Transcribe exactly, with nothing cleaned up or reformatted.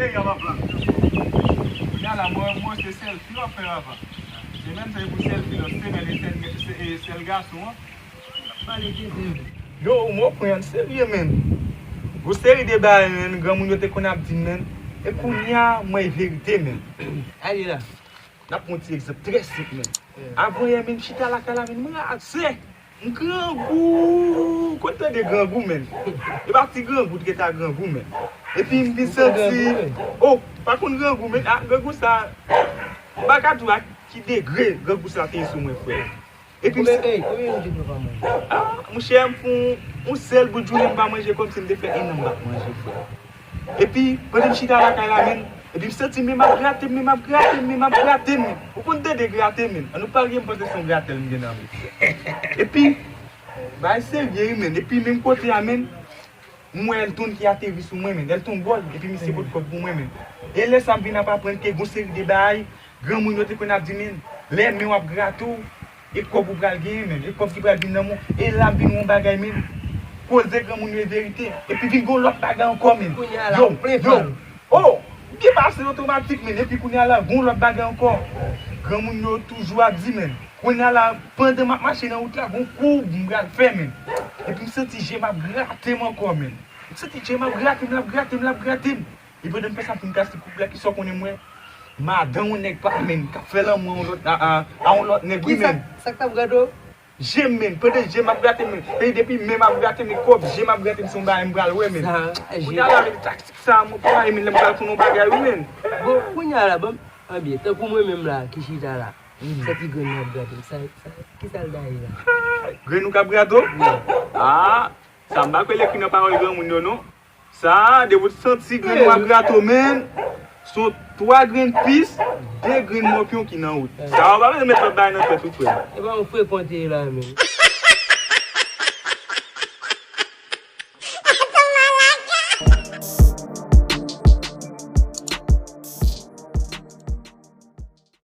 Kounye a la, mwen, mwen, se sèl fi w ap fè avan. Se menm sa e pou sèl fi lòt semèn, e sèl, se, e sèl gason an. Pale tenten. Yo, mwen pran yon serye, menn. Yon seri de bagay, menn, granmoun yo te konn ap di m, menn. E kounye a, mwen, e verite, menn. Ale la. N ap pran yon ti egzanp trè senp, menn. Avan yè, menn, m chita lakay la, menn, m raze. M grangou. Konn tande grangou, menn. E pa ti grangou, t rete a grangou, menn. Epi m vin santi, oh, pa konn grangou, menn. Ah, grangou sa, m pa ka di w a ki degre grangou sa te ye sou mwen, frè. Epi m Konbyen, ey, konbyen minit nou pa manje? Ah, monchè, m fè yon, yon sèl bout jounen m pa manje, kòmsi m te fè en an m pa manje, frè. Epi, pandan m chita lakay la, menn, epi m santi men m ap grate m, men m ap grate m, men m ap grate m. Ou konn tande grate, menn. An nou parye, m panse se yon gratèl m gen nan men, frè. Epi, bagay serye, wi, menn. Epi, menm kote a, menn, m wè Elton ki ateri sou mwen, menn. Elton Bòl, epi misye pot kòb pou mwen, menn. E lè sa m vin ap aprann ke gon seri de bagay, granmoun yo te konn ap di, menn, lè men w ap grate w, e kòb ou pral genyen, menn, e kòb ki pral vin nan men w, e la m vin wè yon bagay, menn. Koze granmoun yo e verite, epi vin gon lòt bagay ankò, menn. Kounye a la, yo, plen yo, fal. Oh, m byen pase otomatik, menn, epi kounye a la, gon lòt bagay ankò. Granmoun yo toujou ap di, menn. Kounye a la, pandan m ap mache nan wout la, gon kou m pral fè, menn. Epi m santi je m ap grate m ankò, menn. M santi je m ap grate m, l ap grate m, l ap grate m. E pandan m fè sa, m fin kase koup la, kisa w konnen m wè? Madanm yon nèg pa, menn, k ap fè lanmou a yon lòt, a, a, a yon lòt nèg, wi, menn. Sa k t ap grate w? Je m, menn, pandan je m ap grate m, menn. E depi men m ap grate m, e kòb je m ap grate m, se yon bagay m pral wè, menn. Sa, je. Kounye a la, menn, taktik sa, mwen pa, menn, lè m pral konn yon bagay, wi, menn. Bon, kounye a la, bon, anbyen, tankou mwen menm la, ki chita la. Santi grenn nan ap grate m. Sa, sa, ki sa l daye la? Grenn ou k ap grate w? Wi. Ah, sa m pa kwè l ekri nan pawòl granmoun yo, non. Sa, depi w santi grenn w ap grate w, menn, se yon twa grenn pis, de grenn mòpyon ki nan wout. Sa, w pa bezwen met lòt bagay nan tèt ou, frè. E pa yon frekan w te ye la, menn.